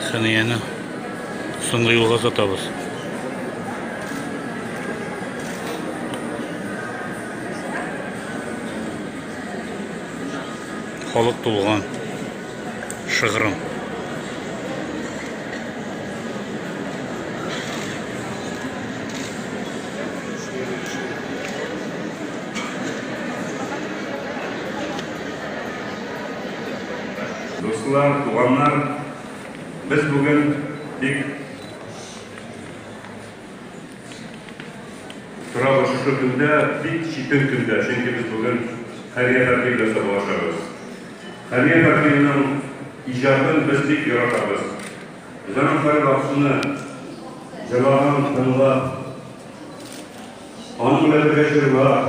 Хәнияне соңгы юлга озатабыз. Халык тулган. Шыгрым. Дуслар, туганнар, без бүген бик торабыз шушы көндә, бик читен көндә, чөнки без бүген Хәния Фәрхи белән саубуллашабыз. Хәния Фәрхиның иҗатын без бик яратабыз. Без аның һәрвакытны җырлаганын тыңлап, аның белән бергә җырлап,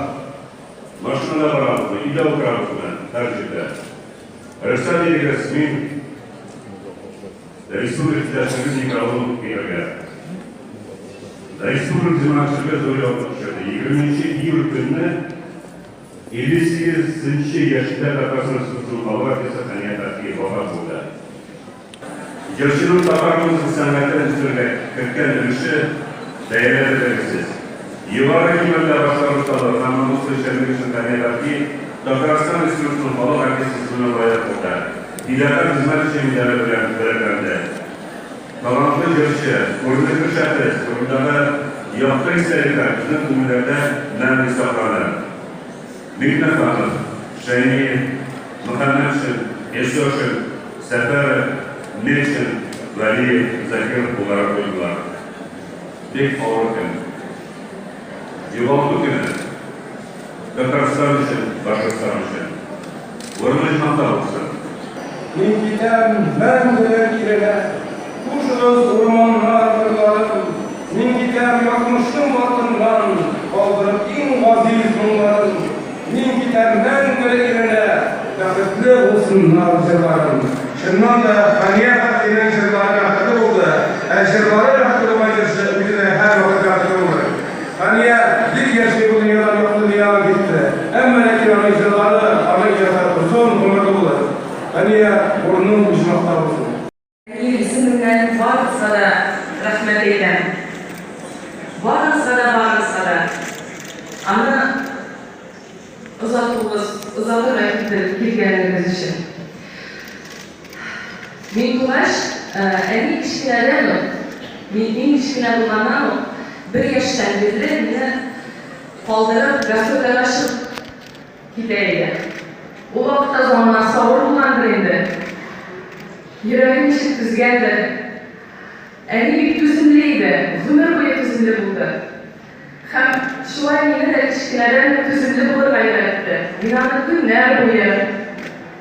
машинада барабызмы, өйдә утырабызмы, һәр җирдә. Рөхсәт итегез, мин республика җитәкчелеге никрологын укып китәргә. Республика җәмәгатьчелеге зур югалту кичерде. 20 июль көнне 58 нче яшендә Татарстан Республикасының халык артисты Хәния Фәрхиев вафат булды. Җырчының татар музыка сәнгатен үстерүгә керткән өлеше бәяләп бетергесез. Югары кыйммәтле башкару осталыгы һәм намуслы эшчәнлеге өчен Хәния Фәрхи Татарстан Республикасының халык артисты исеменә лаек булды, Фидакарь хезмәт өчен медале белән бүләкләнде. Талантлы җырчы, күренекле шәхес турындагы якты истәлекләр безнең күңелләрдә мәңге сакланыр. Миңнеханов, Шәймиев, Мөхәммәтшин, Ясёшин, Сәфәров, Метшин, Вәлиев, Закиров куллары куйдылар. Бик авыр көн. Югалту көне. Татарстан өчен, Башкортстан өчен. Урыны оҗмахта булсын. Мин китәм мәңгелек иренә. Хушыгыз, урманнар, кырларым. Мин китәм язмышым артыннан, Калдырып иң газиз моңнарым. Мин китәм мәңгелек иренә, Бәхетле булсыннар җырларым. Чыннан да, Хәния Фәрхинең җырлары бәхетле булды. Ә җырлары бәхетле булган җырчы үзе дә һәрвакыт бәхетле булыр. Хәния бик яшьли бу дөньядан якты дөньяга китте. Әмма ләкин аның җырлары, аның иҗаты озын гомерле булыр. Хәния, урының оҗмахта булсын. Әнием исеменнән барыгызга да рәхмәт әйтәм. Барыгызга да, барыгызга да. Аны озатуыгыз, озатырга килгәнегез өчен. Мин тугач, әни кечкенәдән үк, мин иң кечкенә булганнан ук, бер яшьтән бирле мине калдырып, гастрольләргә чыгып китә иде. Ул вакытта замана сабыр булгандыр инде. Йөрәге ничек түзгәндер. Әни бик түземле иде, гомер буе түземле булды. Һәм шулай мине дә кечкенәдән үк түземле булырга өйрәтте. Мин аны көннәр буе,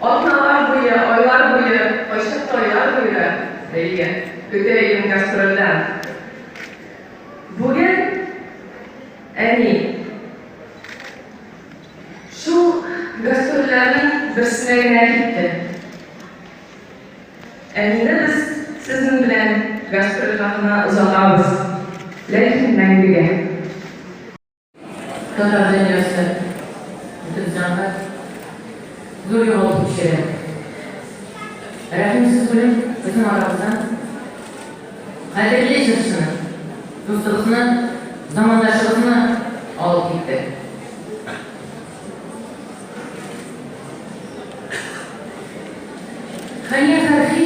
атналар буе, айлар буе, кайчакта айлар буе да, әйе, көтә идем гастрольдән. Бүген әни шул гастрольләрнең берсенә генә китте. Әнине без сезнең белән гастроль хакына озатабыз, ләкин мәңгегә. Татар дөньясы, бөтен сәнгать зур югалту кичерә. Рәхимсез үлем безнең арабыздан кадерле җырчыны, дустыбызны, замандашыбызны алып китте. Хәния Фәрхи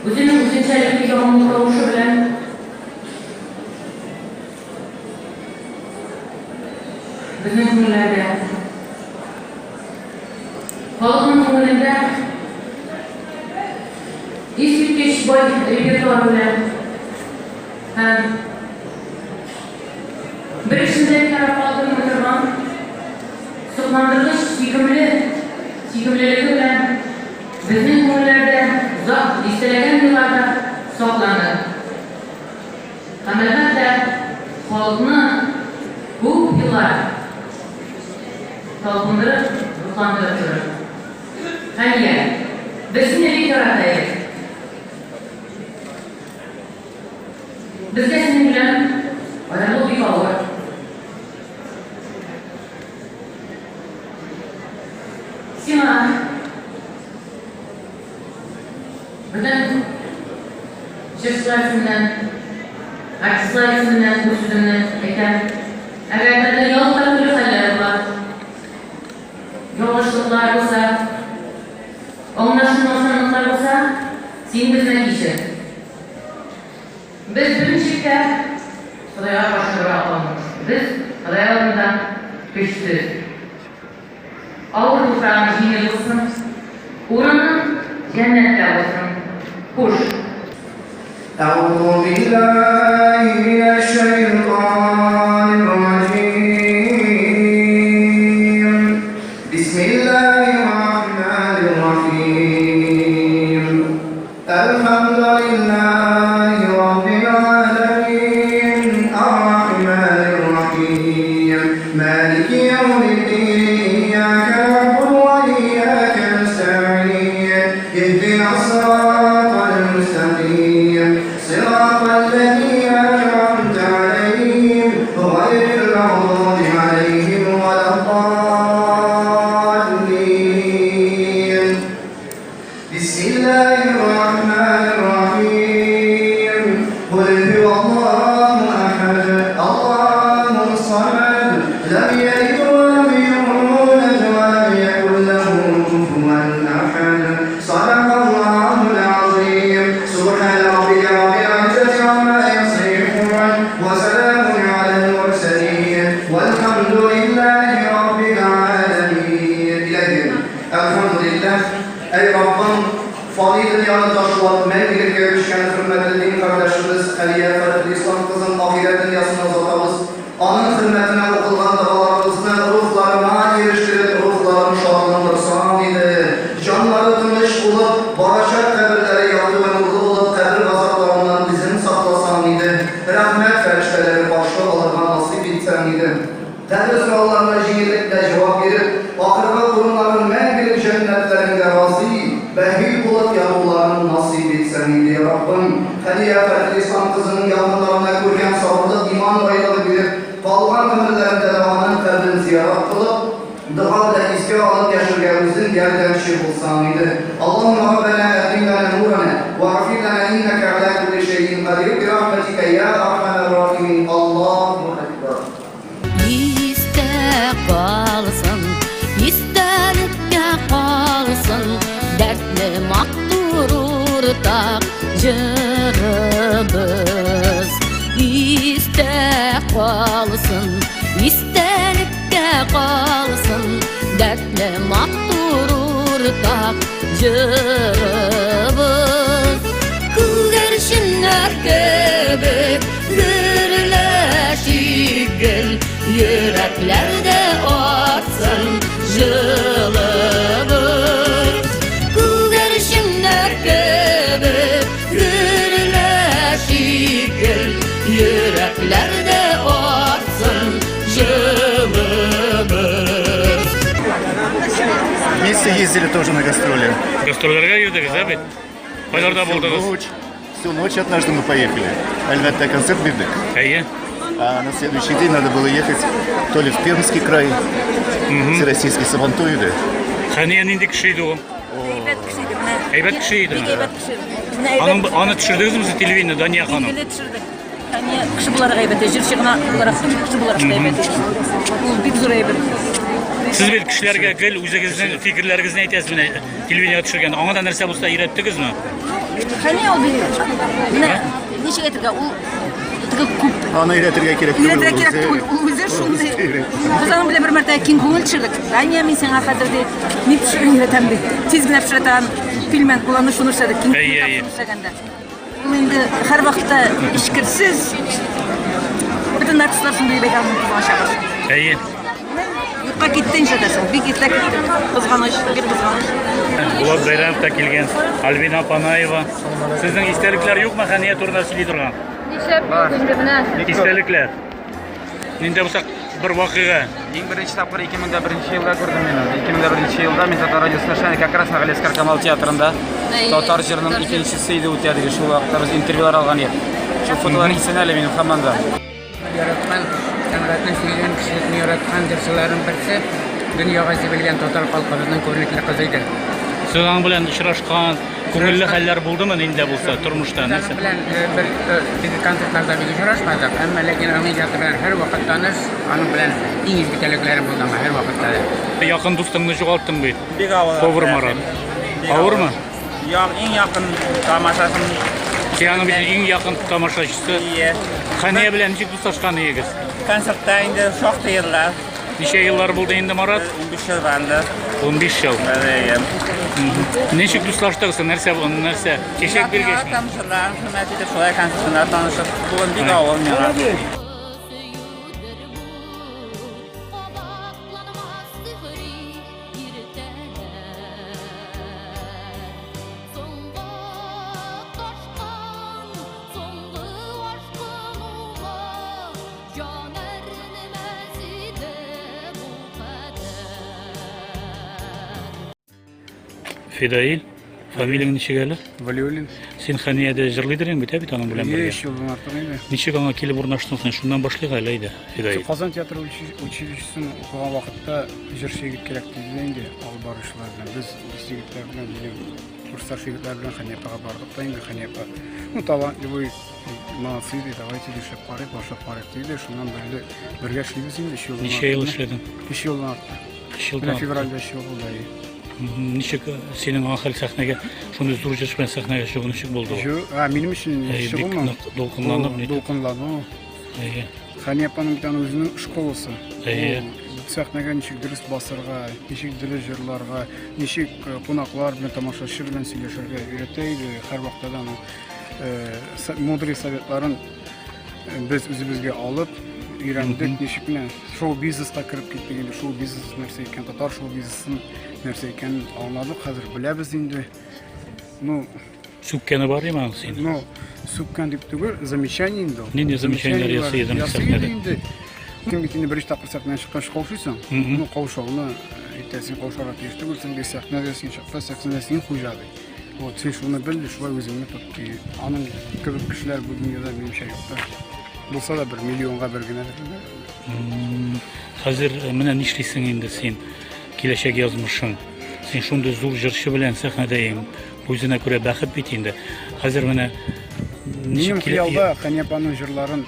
үзенең үзенчәлекле ягымлы тавышы белән безнең күңелләрдә, халыкның күңелендә искиткеч бай репертуар белән һәм Бер эшне дә битараф калдырмый торган сокландыргыч сөйкемле сөйкемлелеге белән безнең күңелләрдә озак, дистәләгән елларга сакланыр. Һәм, әлбәттә, халыкны күп еллар талпындырып, рухландырып торыр. Хәния, без сине бик ярата идек. Безгә синең белән аерылу бик авыр. Сиңа бөтен Җырчылар исеменнән, артистлар исеменнән бу сүземне әйтәм. Әгәр дә дөньялыкта төрле хәлләр була, ялгышлыклар булса, аңлашылмаучанлыклар булса, син безне кичер. Без берничек тә Ходайга каршы тора алмыйбыз. Без Ходай алдында көчсез. Авыр туфрагың җиңел булсын, урының җәннәттә булсын. Хуш. Әгъузу биллаһи минәш-шәйтанир-раҗим. Бисмиллаһир-рахманир-рахим. Әлхәмдүлиллаһи раббил галәмин, ар-рахманир-рахим, малики яумиддин, ияка нәгъбуду ва ияка нәстәгыйн, иһдинас-сиратал мөстәкыйм, сиратал ләзина ән'амтә галәйһим, гайрил мәгъдуби галәйһим вәләд-даллин. Бисмиллаһир-рахманир-рахим. Кул һуаллаһу әхәд, Аллаһус самад, ләм ялид ва ләм юлад ва ләм якул ләһу куфуан әхәд. Садакаллаһул азыйм. Субхана раббика раббил иззати амма ясифун, ва саламун алал мурсалин, вәлхамдулиллаһи раббил галәмин. Илаһим, әлхәмдулиллаһ. Әй Раббым, фани дөньяны ташлап, мәңгелеккә күчкән хөрмәтле дин кардәшебез Хәлия Фәрхелислам кызын ахирәт дөньясына озатабыз. Аның хөрмәтенә укылган догаларыбызны рухларына ирештереп, рухларын шатландырсаң иде. Җаннары тыныч булып, барачак каберләре якты вә нурлы булып, кабер газапларыннан үзең сакласаң иде. Рәхмәт фәрештәләре каршы алырга насыйп итсәң иде. Кабер сорауларына җиңеллек белән җавап биреп, ахыргы урыннарын мәңгелек җәннәтләреңдә разый, бәһи булып ятуларын насыйп итсәң иде, йа Раббым! Хәния Фәрхелислам кызының якыннарына күркәм сабырлык, иман байлыгы биреп, калган гомерләрендә дә аның каберен зиярат кылып, дога белән искә алып яшәргә үзең ярдәмче булсаң иде. Аллаһумма Раббәнә әтмим ләнә нурана, вәгъфир ләнә иннәкә галә кулли шәйин кадир, бирахмәтикә йә архәмәр рахимин. Аллаһу әкбәр. Истә калсын, истәлеккә калсын, дәртле матур уртак җырыбыз. Истә калсын, истәлеккә калсын, дәртле матур уртак җырыбыз. Күгәрченнәр кебек гөрләшик гел, йөрәкләрдә артсын җылыбыз. Күгәрченнәр кебек гөрләшик гел, йөрәкләрдә артсын җылыбыз. Вместе ездили тоже на гастроли. Гастрольләргә йөрдегез, ә бит? Кайларда Всю булдыгыз? ночь, всю ночь однажды мы поехали. Әлбәттә, концерт бирдек. Әйе. А на следующий день надо было ехать то ли в Пермский край, Всероссийский Сабантуй иде. Хәния нинди кеше иде ул? Әйбәт кеше иде. Менә. Әйбәт кеше иде. Бик әйбәт кеше. Менә әйбәт Аның аны төшердегезме сез телевидение, Дания ханым? Билгеле төшердек. Хәния кеше буларак әйбәт, җырчы гына буларак түгел, кеше буларак та әйбәт. Ул бик зур әйбер. Сез бит кешеләргә гел үзегезнең фикерләрегезне әйтәсез менә телевидениегә төшергәндә. Аңа да нәрсә булса өйрәттегезме? Хәния ул бит менә ничек әйтергә, ул теге күп Аны өйрәтергә кирәк түгел. Өйрәтергә кирәк түгел, ул үзе шундый. Без аның белән бер мәртәбә киң күңел төшердек. Дания, мин сиңа хәзер ди, ни пешерергә өйрәтәм ди. Тиз генә пешерә торган пилмән, ул аны шуны эшләде, киң күңел эшләгәндә. Ул инде һәрвакытта эчкерсез. Бөтен артистлар шундый дип әйтә алмыйм, кызганычка. Әйе. Юкка китте нишләтәсең? Бик иртә китте. Кызганыч, бик кызганыч. Булат Бәйрәмов та килгән, Альбина Панаева. Сезнең истәлекләр юкмы Хәния турында сөйли торган? Нишләп юк инде менә. Истәлекләр. Нинди булса бер вакыйга. Иң беренче тапкыр 2001 елда күрдем мин аны. 2001 елда мин Татар радиосында эшләдем, как раз Галиәсгар Камал театрында. Татар җырының икенчесе иде үтә диге. Шул вакытта без интервьюлар алган идек. Шул фотолар исән әле минем һаман да. Яраткан, сәнгатьне сөйгән, кешелекне яраткан җырчыларның берсе, дөньяга сибелгән татар халкыбызның күренекле кызы иде. Сез аның белән очрашкан, күңелле хәлләр булдымы нинди дә булса тормышта? Без аның белән бер теге концертларда бик очрашмадык, әмма ләкин аның иҗаты белән һәрвакыт таныш, аның белән иң изге теләкләрем булды аңа һәрвакытта да. Якын дустыңны югалттың бит. Бик авыр. Повар Марат. Авырмы? Иң якын тамашасын. Син аның бит иң якын тамашачысы. Ие. Хәния белән ничек дуслашкан идегез? Концертта инде шактый еллар. Ничә еллар булды инде, Марат? 15 ел барды. 15 ел. Әйе. Ничек дуслаштыгыз? Нәрсә бу? Нәрсә? Чәчәк биргәч. Тамшылар, хөрмәт итеп шулай концертында танышып, бүген бик авыр миңа. Фидаил, фамилияң ничек әле? Валиуллин. Син Хәниядә җырлыйдыр инде бит, ә бит аның белән бергә. Өч елдан артык инде. Ничек аңа килеп урнаштың син? Шуннан башлыйк әле, әйдә, Фидаил. Казан театр училищесын укыган вакытта җырчы егет кирәк диде инде алып баручылар белән. Без без егетләр белән, минем курсташ егетләр белән Хәния апага бардык та инде Хәния апа. Ну, талантливый Молодцы, ди, давайте эшләп карыйк, башлап карыйк, диде. Шуннан бирле бергә эшлибез инде, өч елдан. Ничә ел эшләдең? Өч елдан артык. Өч елдан. Менә февральдә өч ел булды, әйе. Ничек синең аңа хәл сәхнәгә, шундый зур җырчы белән сәхнәгә чыгу ничек булды ул? Җу, а, минем өчен чыгумы? Бик нык дулкынланып, нитеп. Дулкынлану. Әйе. Хәния апаның бит аның үзенең школасы. Әйе. Сәхнәгә ничек дөрес басырга, ничек дөрес җырларга, ничек кунаклар белән, тамашачы белән сөйләшергә өйрәтә иде. Һәрвакытта да аның мудрый советларын без үзебезгә алып өйрәндек, ничек менә шоу-бизнеска кереп киттек инде, шоу-бизнес нәрсә икән, татар шоу-бизнесын нәрсә икәнен аңладык, хәзер беләбез инде. Ну, Сүккәне бар име аның синең? Ну, сүккән дип түгел, замечание инде ул. Нинди замечаниеләр ясый идең сәхнәдә? Инде. Син бит инде беренче тапкыр сәхнәгә чыккач каушыйсың. Ну, каушауны әйтәсең, каушарга тиеш түгелсең, ди, сәхнәдә син чыкта, сәхнәдә син хуҗа ди. Вот, син шуны бел, шулай үзеңне тот, ди. Аның кебек кешеләр бу дөньяда минемчә юк та. Булса да бер миллионга бер генә. Хәзер менә нишлисең инде син? Киләчәк язмышың. Син шундый зур җырчы белән сәхнәдә Бу үзенә күрә бәхет бит инде. Хәзер менә Минем хыялда Хәния апаның җырларын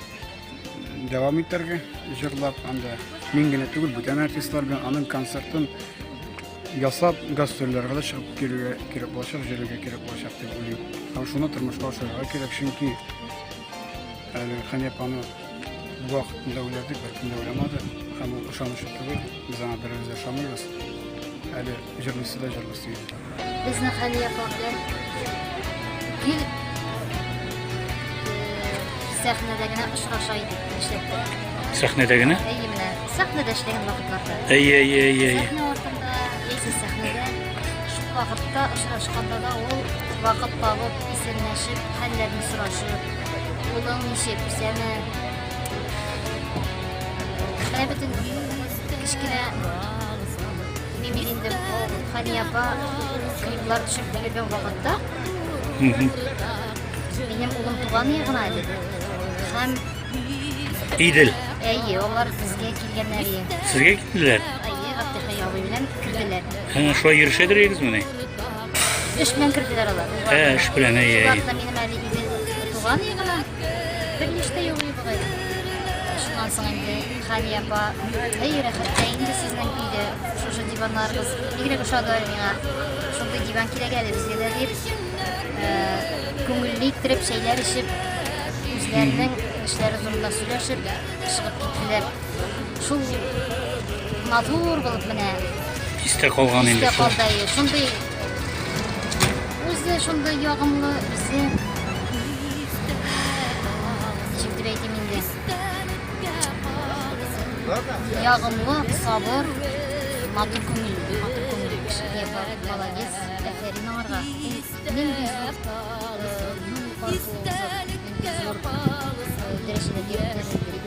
дәвам итәргә, җырлап анда мин генә түгел, бүтән артистлар белән аның концертын ясап гастрольләргә дә чыгып килергә кирәк булачак, җөрергә кирәк булачак дип уйлыйм. Һәм шуны тормышка ашырырга кирәк, чөнки әле Хәния апаны бу вакытында үләр дип беркем дә уйламады. Һәм ул ышанычлы түгел, без аңа беребез дә ышанмыйбыз. Әле җырлыйсы да җырлыйсы иде. Безнең Хәния апа белән гел сәхнәдә генә очраша идек, нишләптер. Сәхнәдә генә? Әйе, менә сәхнәдә эшләгән вакытларда. Әйе, әйе, әйе. Сәхнә артында, яисә сәхнәдә шул вакытта очрашканда да ул вакыт табып, исәнләшеп, хәлләрне сорашып, улың ничек, үсәме? Менә бөтен кечкенә мин бит инде Хәния апа клиплар төшереп йөргән вакытта минем улым туган гына әле. Һәм Идел. Әйе, алар безгә килгәннәр иде. Сезгә килделәр? Әйе, Габдехәй абый белән керделәр. Ә, шулай йөрешәдер идегезмени? Эш белән керделәр алар. Ә, эш белән, әйе, әйе. Вакытта минем әле Идел туган гына. Бер яшьтә юк иде бугай. Шуннан соң инде Хәния апа, әй, рәхәттә инде сезнең өйдә шушы диваннарыгыз бигрәк ошады миңа. Шундый диван кирәк әле безгә дә дип, күңелле иттереп чәйләр эчеп, үзләренең эшләре турында сөйләшеп чыгып киттеләр. Шул матур булып менә истә калган инде. Истә калды, әйе. Шундый үзе шундый ягымлы, үзе ничек дип әйтим инде. Ягымлы, сабыр, матур күңелле, матур күңелле кеше. Молодец, афәрин аңарга. Нинди зур юл аркылы узып, нинди зур дәрәҗәләргә күтәрелде.